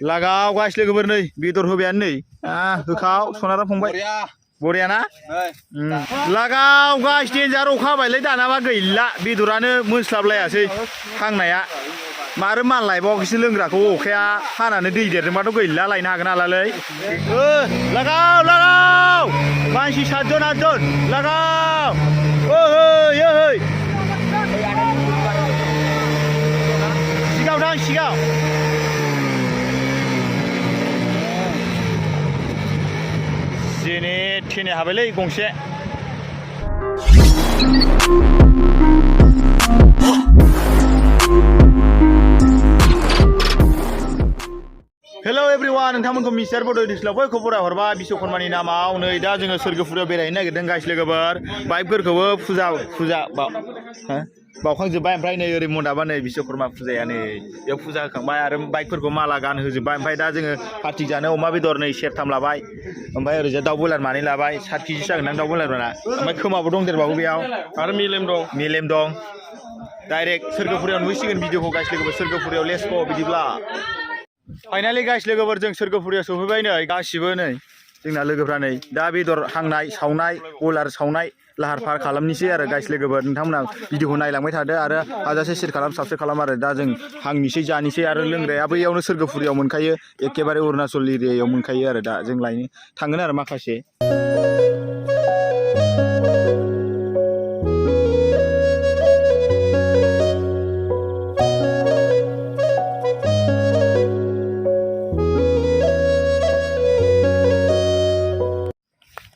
लागाव गाइस लोगोफोर नै बेदर होबायानो नै होखाव सनारा फंबाय बरिया ना लागाव गाइस डेन्जार अखा हाबायलै दानाबा गैला बेदरानो मोनस्लाबलायासै हांनाया मारो मानलायबावाखैसो लोंग्राखौ अखाया हानानै दै देरदोंबाथ' गैला लायनो हागोन हालालै लागाव लागाव मानसि 7 जन 8 जन लागाव ओइ ओइ सिगाव थां सिगाव जेने थेने हाबायलै गंसे हेलो एवरीवन नोंथांमोनखौ मिस्टार बड' डिस्लाव बयखौ बराय हरबाय बिश्वकर्मानि नामाव नै दा जोङो सोरगोफुरियाव बेरायहैनो नागिरदों गाइस लोगोफोर बाइकफोरखौबो फुजा बावखांजोब्बाय ओमफ्राय नै ओरै मन्दाबा नै बिश्वकर्मा फुजाया नै बेयाव फुजा होखांबाय आरो बाइकफोरखौ माला गानहोजोब्बाय ओमफ्राय दा जोङो पार्टि जानो अमा बेदर नै सेरथाम लाबाय ओमफ्राय ओरैजाय दाउ बयलार मानै लाबाय 7 केजि जागोन दाउ बयलारना ओमफ्राय खोमाबो दंदेरबावो बेयाव आरो मेलेम दं डाइरेक्ट सोरगोफुरियाव नुहैसिगोन भिडिअखौ गाइस लोगोफोर सोरगोफुरियाव लेट्स गो बिदिब्ला फाइनालि गाइस लोगोफोर जों सोरगोफुरियाव सफैबाय नै गासिबो नै जोंना लोगोफ्रा नै दा बेदर हांनाय सावनाय बयलार सावनाय लाहार फाहार खालामनोसै आरो गाइस लोगोफोर नोंथांमोना भिडिअखौ नायलांबाय थादो आरो हाजासे शेयार खालाम साबस्क्राइब खालाम आरो दा जों हांनोसै जानोसै आरो लोंग्राया बैयावनो सोरगोफुरियाव मोनखायो एखेबारे अरुणाचल एरियायाव मोनखायो आरो दा जों लायनो थांगोन आरो माखासे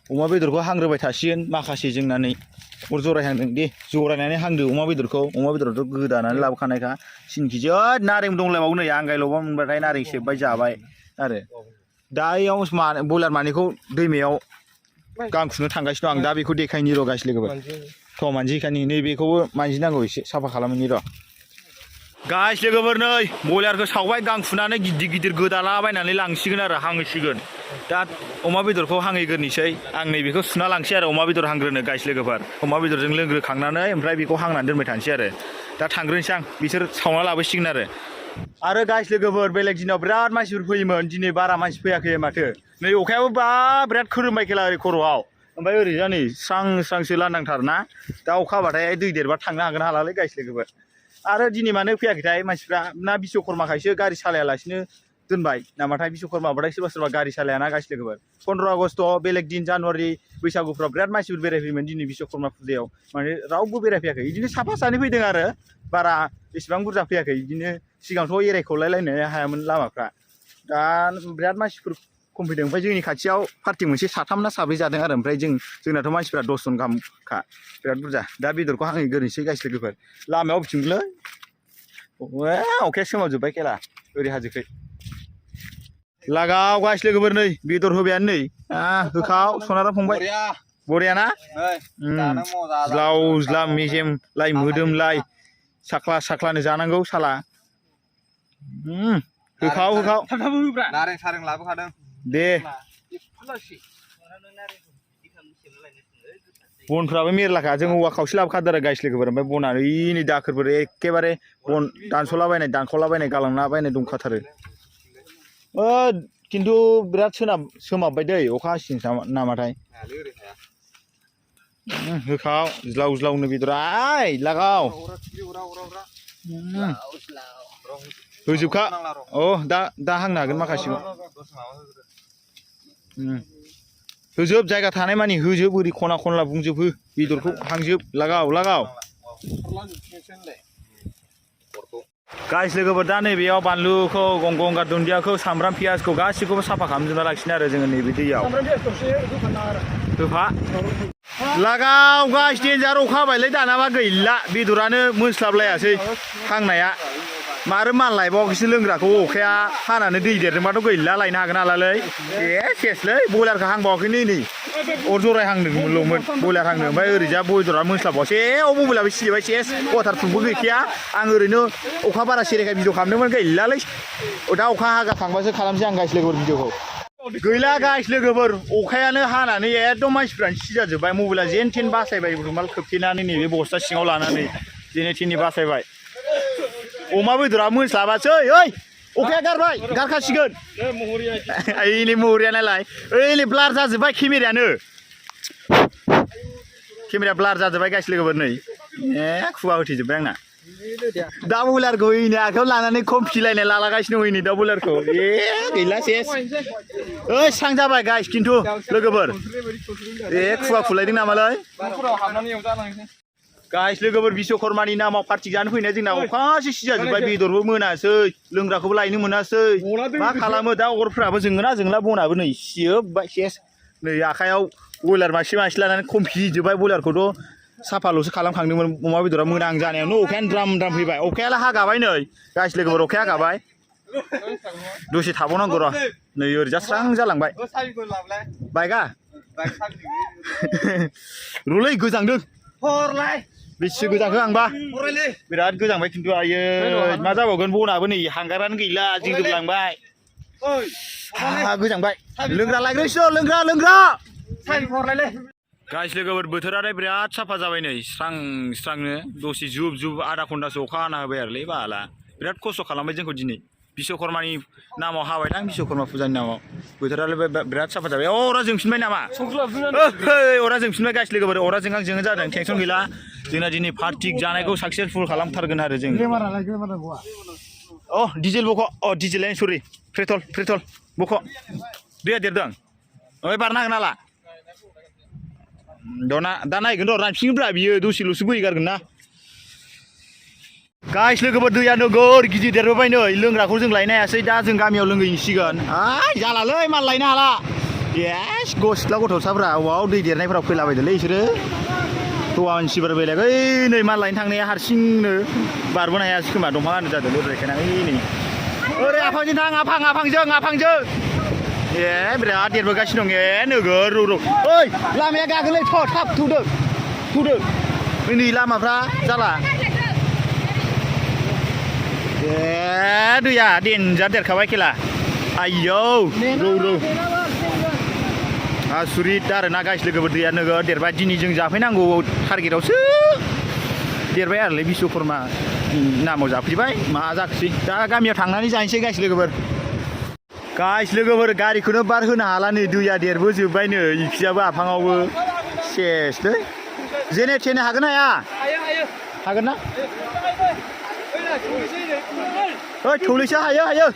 अमा बेदरखौ हांग्रोबाय थासिगोन माखासे जोंनानै अर जरायहांदों दे जरायनानै हांदो अमा बेदराथ' गोदानानै लाबोखानायखा सिनखिजोद नारें दंलायबावो नै आंगायल'बा मोनबाथाय नारें सेबबाय जाबाय आरो दायाव बयलार मानैखौ दैमायाव गां फुनो थांगासिनो दं आं दा बेखौ देखायनि र' गाइस लोगोफोर थ' मानजिखानि नैबेखौबो मानजिनांगौ एसे साफा खालामनि र' गाइस लोगोफोर नै बयलारखौ सावबाय गां फुनानै गिदिर गिदिर गोदालाबायनानै लांसिगोन आरो हांसिगोन दा अमा बेदरखौ हांहैग्रोनोसै आं नैबेखौ सुना लांसै आरो अमा बेदर हांग्रोनो गाइस लोगोफोर अमा बेदरजों लोंग्रोखांनानै ओमफ्राय बेखौ हांनानै दोनबाय थानोसै आरो दा थांग्रोनोसै आं बिसोर सावना लाबोसिगोन आरो गाइस लोगोफोर बेलेग दिनाव बिराद मानसिफोर फैयोमोन दिनै बारा मानसि फैयाखै माथो नै अखायाबो बिराद खोरोमबाय खेला ओरै खर'आव ओमफ्राय ओरैजा नै स्रां स्रांसो लांदांथार ना दा अखा हाबाथाय दै देरबा थांनो हागोन हालालै गाइस लोगोफोर आरो दिनै मानो फैयाखैथाय मानसिफ्रा ना बिश्वकर्माखायसो गारि सालायालासिनो दोनबाय नामाथाय बिश्वकर्माबाथाय सोरबा गारि सालायाना गाइस लोगोफोर 15 आगस्ट बेलेग दिन जानुवारि बैसागुफ्राव बिराद मानसिफोर बेरायफैयोमोन दिनै बिश्वकर्मा फुजायाव माने रावबो बेरायफैयाखै बिदिनो साफा सानै फैदों आरो बारा एसेबां बुरजा फैयाखै बिदिनो सिगांथ' एरायखौलायलायनो हायामोन लामाफ्रा दा बिराद मानसिफोर खम फैदों ओमफ्राय जोंनि खाथियाव पार्टि मोनसे 3 ना 4 जादों आरो ओमफ्राय जोंनाथ' मानसिफ्रा 10 जन गाहामखा बिराद बुरजा दा बेदरखौ हांहैग्रोनोसै गाइस लोगोफोर लामायाव बबेथिंलै अखाया सोमावजोब्बाय खेला ओरै हाजोखै लागाव गाइस लोगोफोर नै बेदर होबायानो नै होखाव सनारा फंबाय बरिया ना ज्लाव ज्लाम मेजेम लाइ मोदोमलाय साख्ला साख्लानो जानांगौ साला होखाव नारें सारें लाबोखादों दे बनफ्राबो मेरलाखा जों औवा खावसे लाबोखादों आरो गाइस लोगोफोर ओमफ्राय बना नै दाखोरफोर एखेबारे बन दानस'लाबायनाय गालांलाबायनाय दंखाथारो खिन्थु बिराद सोमाबबाय दै अखा हासिगोन नामाथाय होखाव ज्लाव ज्लावनो बेदरा लागाव होजोबखा दा हांनो हागोन माखासेखौ होजोब जायगा थानाय मानि होजोब ओरै खना खनला बुंजोब हो बेदरखौ हांजोब लागाव गाइस लोगोफोर दा नैबेयाव बानलुखौ गंगार दुन्दियाखौ सामब्राम पियाजखौ गासिखौबो साफा खालामजोबना लाखिनो आरो जोङो नैबे दैयाव होफा लागाव गाइस डेन्जार अखा हाबायलै दानाबा गैला बेदरानो मोनस्लाबलायासै हांनाया मारो मानलायबावाखैसो लोंग्राखौ अखाया हानानै दै देरदोंबाथ' गैला लायनो हागोन हालालै सेसलै बयलारखौ हांबावाखै नै अर जरायहांदोंमोन बयलार हांदों ओमफ्राय ओरैजा बेदरा मोनस्लाबबावासै मबाइलाबो सिजोबबाय सेस वाटार प्रुफबो गैखाया आं ओरैनो अखा बारा सेरेखाय भिडिअ खालामदोंमोन गैलालै दा अखा हागाखांबासो खालामसै आं गाइस लोगोफोर भिडिअखौ गैला गाइस लोगोफोर अखायानो हानानै एकदम मानसिफ्रानो सिजाजोब्बाय मबाइला जेन थेन बासायबाय रुमाल खोबथेनानै नैबे बस्था सिङाव लानानै जेने थेने बासायबाय अमा बेदरा मोनस्लाबासै ओइ अखाया गारबाय गारखासिगोन ओइलै महरिया नालाय ओइलै ब्लार जाजोब्बाय केमेरायानो केमेरा ब्लार जाजोब्बाय गाइस लोगोफोर नै खुवा होथेजोब्बाय आंना दाउ बयलारखौ इनि आखायाव लानानै कमफिलायनाय लालागासिनो दं इनि दाउ बयलारखौ गैला सेस ओइ स्रां जाबाय गाइस खिन्थु लोगोफोर खुवा खुलायदों नामालै गाइस लोगोफोर बिश्वकर्मानि नामाव पार्टि जानो फैनाय जोंना अखासो सिजाजोब्बाय बेदरबो मोनासै लोंग्राखौबो लायनो मोनासै मा खालामो दा अरफ्राबो जोङोना जोंला बनाबो नै सिजोब्बाय सेस नै आखायाव बयलार मासे लानानै कमफिजोब्बाय बयलारखौथ' साफाल'सो खालामखांदोंमोन अमा बेदरा मोनां जानायावनो अखायानो द्राम द्राम फैबाय अखायालाय हागाबाय नै गाइस लोगोफोर अखाया हागाबाय दसे थाबावनांगौ र' नै ओरैजा स्रां जालांबाय बाइकआ रुलै गोजांदों बेसे गोजांखो आंबा बिराद गोजांबाय खिन्थु आयै मा जाबावगोन बनाबो नै हांगारानो गैला जिंजोबलांबाय गोजांबाय लोंग्रा लायग्रोसो लोंग्रा गाइस लोगोफोर बोथोरालाय बिराद साफा जाबाय नै स्रां स्रांनो दसे जुब आधा घन्टासो अखा हाना होबाय आरोलै बाला बिराद खस्थ' खालामबाय जोंखौ दिनै बिश्वकर्मानि नामाव हाबायदां बिश्वकर्मा फुजानि नामाव बोथोरालाय बिराद साफा जाबाय अरा जोंफिनबाय नामा अरा जोंफिनबाय गाइस लोगोफोर अरा जोंहां जादों टेनसन गैला जोंना दिनै पार्टि जानायखौ साक्सेसफुल खालामथारगोन आरो जों डिजेल बख' डिजेल सरि पेट्रल बख' दैया देरदों ओमफ्राय बारनो हागोन नाला दा नायगोन र' रानफिनगोनब्रा बियो दसेल'सो बोहैगारगोन ना गाइस लोगोफोर दैया नोगोर गिदिर देरबोबाय नै लोंग्राखौ जों लायनो हायासै दा जों गामियाव लोंहैसिगोन जालालै माल लायनो हाला एस गस्ला गथ'साफ्रा अबाव दै देरनायफ्राव फैलाबायदोंलै बिसोरो हौवा मानसिफोर बेलेग ओइ नै माल लायनो थांनाया हारसिंनो बारबोनो हायासै खोमा दंफाङानो जादों लोरजायखायना नै ओरै आफांजों थां आफांजों बिराद देरबोगासिनो दं नोगोर रौ ओइ लामाया गागोलै थाब थुदो नै लामाफ्रा जाला दैया देन्जार देरखाबाय खेला आयौ रौ आसुरित आरो ना गाइस लोगोफोर दैया नोगोर देरबाय दिनै जों जाफैनांगौ टारगेटआवसो देरबाय आरोलै बिश्वकर्मा नामाव जाफैबाय मा जाखोसै दा गामियाव थांनानै जानोसै गाइस लोगोफोर गारिखौनो बार होनो हाला नै दैया देरबोजोब्बाय नै इखिजाबो आफाङावबो सेसलै जेने थेने हागोन हाया हागोन ना ओइ थौलैसो हायो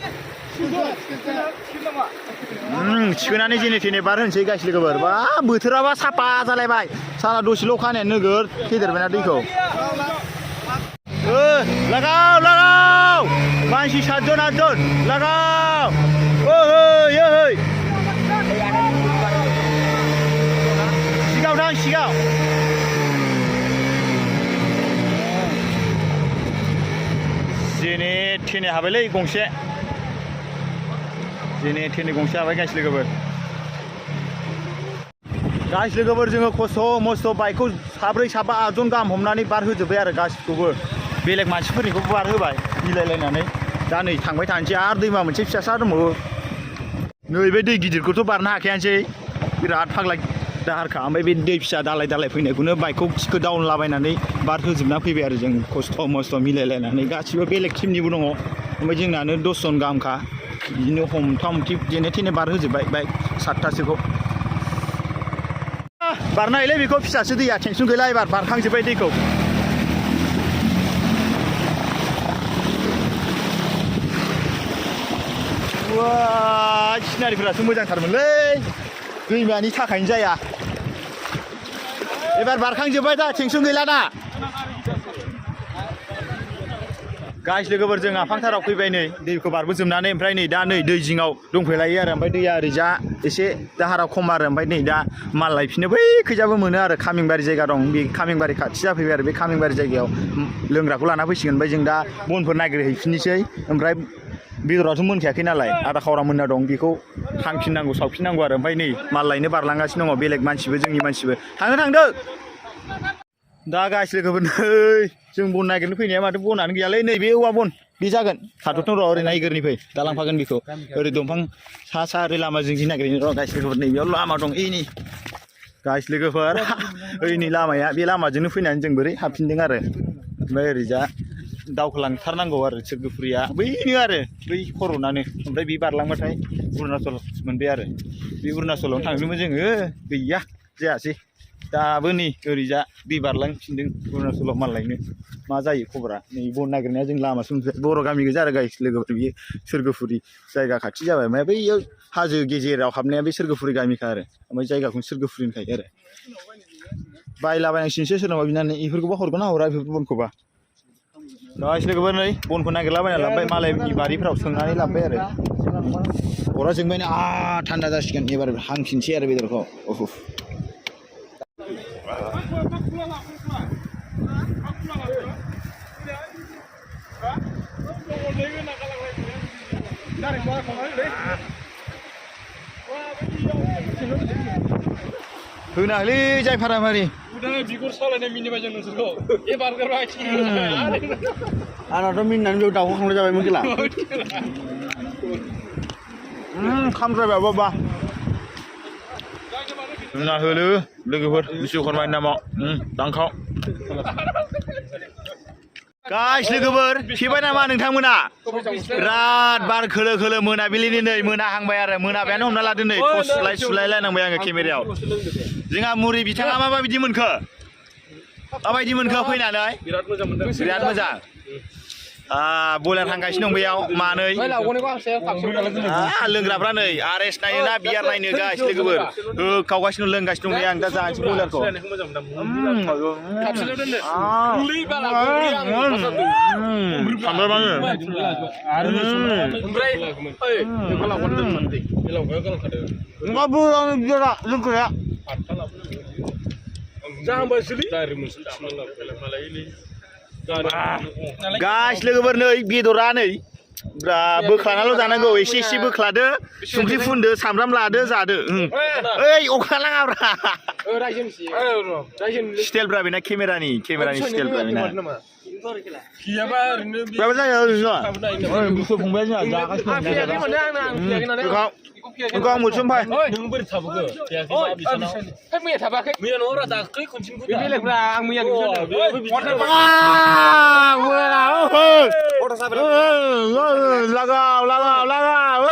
थिखोनानै जेने थेने बार होनोसै गाइस लोगोफोर बा बोथोराबा साफा जालायबाय साला दसेल' अखानाया नोगोर फेदेरबायना दैखौ लागाव मानसि 7 जन 8 जन लागाव सिगाव जेने थेने हाबायलै गंसे हाबाय गाइस लोगोफोर जोङो खस्थ' मस्थ' बाइकखौ 7 8 जन गाहाम हमनानै बार होजोब्बाय आरो गासिखौबो बेलेग मानसिफोरनिखौबो बार होबाय मिलायलायनानै दा नै थांबाय थानोसै आरो दैमा मोनसे फिसा दंबावो नै बे दै गिदिरखौथ' बारनो हाखायानोसै बिराद फाग्ला दाहारखा ओमफ्राय बे दै फिसा दालाय फैनायखौनो बाइकखौ थिखो डाउनलाबायनानै बार होजोबना फैबाय आरो जों खस्थ' मस्थ' मिलायलायनानै गासिबो बेलेग टिमनिबो दङ ओमफ्राय जोंनानो 10 जन गाहामखा बिदिनो हमथि जेने थेने बार होजोब्बाय बाइक 7थासोखौ बारनो हायोलै बेखौ फिसासो दैया टेनसन गैला एबार बारखांजोब्बाय दैखौ सिनारिफोरासो मोजांथारमोनलै दैमानि थाखायनो जाया एबार बारखांजोब्बाय दा टेनसन गैला दा गाइस लोगोफोर जों आफांथाराव फैबाय नै दैखौ बारबोजोबनानै ओमफ्राय नै दा नै दै जिङाव दंफैलायो आरो ओमफ्राय दैया ओरैजा एसे दाहारा खम आरो ओमफ्राय नै दा माल लायफिनो बै खैजाबो मोनो आरो कामिंबारि जायगा दं बे कामिंबारि खाथि जाफैबाय आरो बे कामिंबारि जायगायाव लोंग्राखौ लाना फैसिगोन ओमफ्राय जों दा बनफोर नागिरहैफिननोसै ओमफ्राय बेदराथ' मोनखायाखै नालाय आधा खावरा मोनना दं बेखौ थांफिननांगौ सावफिननांगौ आरो ओमफ्राय नै माल लायनो बारलांगासिनो दङ बेलेग मानसिबो जोंनि मानसिबो थांदो दा गाइस लोगोफोर नै जों बन नागिरनो फैनाया माथो बनानो गैयालै नैबे औवा बन बे जागोन थाथ'थों र' ओरै नायगोरनि फै दा लांफागोन बेखौ ओरै दंफां सा ओरै लामा जिं नागिरहैनो र' गाइस लोगोफोर नैबेयाव लामा दं नै गाइस लोगोफोर ओइ नै लामाया बे लामाजोंनो फैनानै जों बोरै हाबफिनदों आरो ओमफ्राय ओरैजा दावखोलांथारनांगौ आरो सोरगोफुरिया बैनो आरो बै खर'नानो ओमफ्राय बे बारलांबाथाय अरुणाचल मोनबाय आरो बे अरुणाचलावनो थांदोंमोन जोङो गैया जायासै दाबो नै ओरैजा दै बारलांफिनदों अरुणाचलाव मालायनो मा जायो खबरा नै बन नागिरनाया जों लामासो मोनफैबाय बर' गामि गोजा आरो गाइस लोगोफोर बियो सोरगोफुरि जायगा खाथि जाबाय ओमफ्राय बैयाव हाजो गेजेराव हाबनाया बे सोरगोफुरि गामिखा आरो ओमफ्राय जायगाखौनो सोरगोफुरि होनखायो आरो बायलाबायनांसिनोसो सोरनावबा बिनानै बेफोरखौबा हरगोन ना हरा बेफोर बनखौबा गाइस लोगोफोर नै बनखौ नागिरलाबायना लाबोबाय मालायनि बारिफ्राव सोंनानै लाबोबाय आरो अरा जोंबायना थान्दा जासिगोन एबार हांफिनसै आरो बेदरखौ होनालै जाय फारामारि बिगुर सालायनाय मिनिबाय जों नोंसोरखौ एबार गारबाय आंनाथ' मिनिनानै बेयाव दाउखौ खांनाय जाबायमोन खेला खामद्रायबाय बाबा होना होलो लोगोफोर बिश्वकर्मानि नामाव दांखाव गाइस लोगोफोर फेबाय नामा नोंथांमोना बिराद बार खोलो खोलो मोनाबिलिनि नै मोनाहांबाय आरो मोनाबायानो हमना लादो नै टर्च सुलाय लायनांबाय आङो केमेरायाव जोंहा मुरि बिथाङा माबायदि मोनखो फैनानै बिराद मोजां मोनदों बिराद मोजां बयलार थांगासिनो दं बेयाव मानै लोंग्राफ्रा नै आरेस नायनो ना बियार नायनो गाइस लोगोफोर खावगासिनो लोंगासिनो दं आं दा जानोसै बयलारखौ गाइस लोगोफोर नै बेदरा नै बोख्लानाल' जानांगौ एसे एसे बोख्लादो संख्रि फुनदो सामब्राम लादो जादो ओइ अखा लाङाब्रा स्टाइलब्रा बेना केमेरानि स्टाइलब्रा बेना गैयाबा ओरैनो जायो बिसो फंबाया जोंहा जागासिनो दं आं मोनसे ओमफ्राय नों बोरै थाबोखो मैया थाबाखै मैया नङा दाख्लै खनसेनो बे बेलेगफ्रा आं मैया लागाव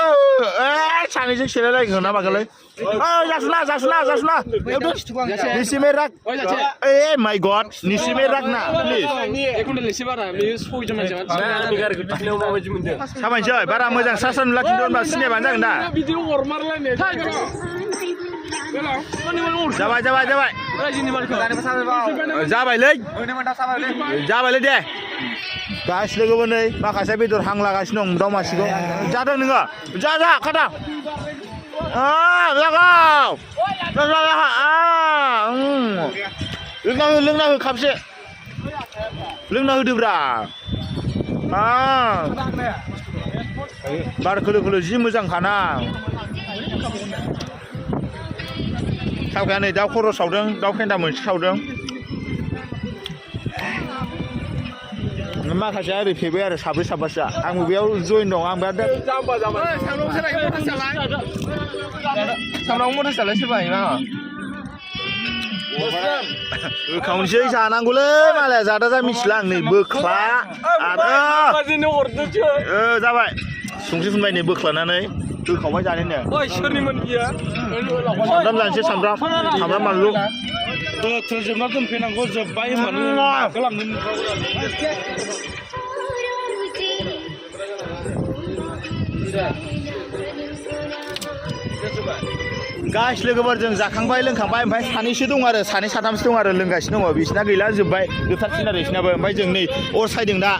सानैजों सेलायलायगोन ना मागोलै जासुला निसिमे राग माय गड निसिमे राग ना साबायसै बारा मोजां सा नुला खिन्थु होनबा सिनायबानो जागोन दा जाबायलै दे गाइस लोगोफोर नै माखासे बेदर हां लागासिनो दं दाउ मासेखौ जादों नोङो जा खादा लागाव लोंना हो खापसे लोंना होदोब्रा बार खोलो खोलो जि मोजांखाना सावखाया नै दाउ खर' सावदों दाउ फेन्दा मोनसे सावदों माखासे ओरै फेबाय आरो साब्रै साबासोआ आंबो बेयाव जइन दं आं बिराद खावनोसै जानांगौलै मालाया जादा जा मिथिला आं नै बोख्ला जाबाय संख्रि फुनबाय नै बोख्लानानै होखावबाय जानो सोरनिमोन बियो सामब्राम जानोसै सामब्राम बानलु जोबना दोनफैनांगौ जोब्बाय होनबानो गाइस लोगोफोर जों जाखांबाय लोंखांबाय ओमफ्राय सानैसो दं आरो सानै साथामसो दं आरो लोंगासिनो दङ बिसिना गैला जोब्बाय जोबथारसिन आरो बिसिनाबो ओमफ्राय जों नै अर सायदों दा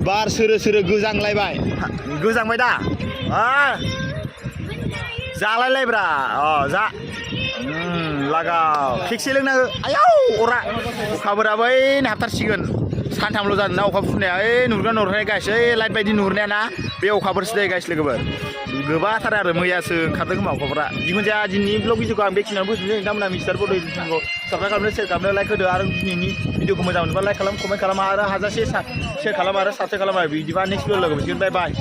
बार सोरो गोजांलायबाय गोजांबाय दा जालायलायब्रा जा लागाव थिगसे लोंना हो आयौ अरा अखाफोरा बै हाबथारसिगोन सानथामल' जादों ना अखा फुनाया नुहुरगोन नुहुरनाय गाइस लाइट बायदि नुहुरनाया ना बे अखाफोरसो जायो गाइस लोगोफोर गोबाथार आरो मैयासो ओंखारदों खोमा अखाफोरा जिखुनु जाया दिनैनि ब्लग भिडिअखौ आं बेखिनियावनो फोजोबनोसै नोंथांमोना मिस्टार बड' इउटिउबखौ साबस्क्राइब खालामनो शेयार खालामनो लाइक होदो आरो दिनैनि भिडिअखौ मोजां मोनोबा लाइक खालाम कमेन्ट खालाम आरो हाजासे शेयार खालाम आरो साबस्क्राइब खालाम आरो बिदिबा नेक्स्ट भिडिअ लोगो मोनसिगोन बाय बाय